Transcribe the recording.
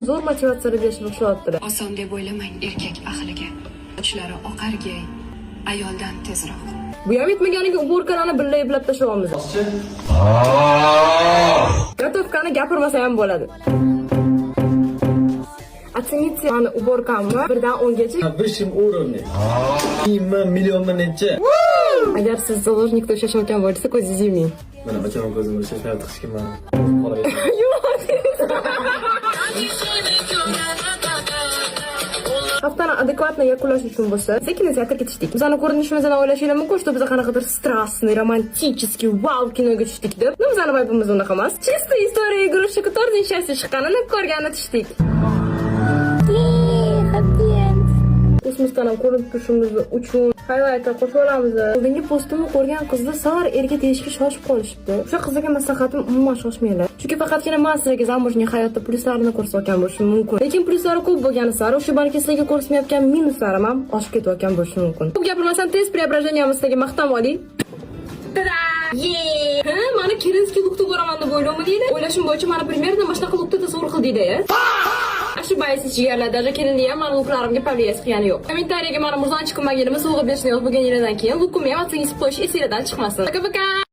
Zo'r motivatsiyalar berishni boshlayaptilar. Oson deb o'ylamang erkak ahliga. Sochlari oqargay ayoldan tezroq. Bu ham yetmaganiga уборка larni birga eplab tashlayapmiz. Готовка ni gapirmasa ham bo'ladi. Оцените mani уборка mni 1 dan 10 gacha. На высшем уровне. Mingmi, millionmi, necha? Agar siz заложник da ushlashayotgan bo'lsa, ko'zingizni yuming. Mana, ochaman ko'zimni, shashmayapti hech kim mani. Yo'q. Haftani адекватно yakunlash uchun bo'lsa, biz kinoteatrga tushdik. Bizani ko'rinishimizdan o'ylashinglar mumkin, что biz qanaqadir страстный, романтический, вау kinoga tushdik deb. Но bizani вайб imiz unaqa emas. Чисто "История игрушек 4" счастье chiqqanini ko'rgani tushdik. Happy end. Kosmosdan ham ko'rinib turishimiz uchun highlighter qo'shib olamiz. Oldingi postimni ko'rgan qizlar sal erga tegishga shoshib qolishibdi. O'sha qizlarga maslahatim, umuman shoshmanglar. Chunki faqatgina man sizlarga замужний hayotda plyuslarini ko'rsatgan bo'lishim mumkin. Lekin plyuslari ko'p bo'lgani sari o'sha balki sizlarga ko'rsatmayotgan minuslarim ham oshib ketayotgan bo'lishi mumkin. Ko'p gapirmasam, tez преображения mizdagi maqtam oling. Tada! Ye! Ha, mani керенский лук da ko'raman deb o'ylamadinglar? O'ylashim bo'yicha mani примерно mana shunaqa лук da tasavvur qildinglar. Ошибаетесь, jigarlar, даже kelinli ham mani лук larimga повлиять qilgani yo'q. Kommentariyaga mani Murzonchik maginimni sovg'a berishni yozib bo'lganinglardan keyin лук imni ham оценить qo'yish esinglardan chiqmasin. Пока-пока!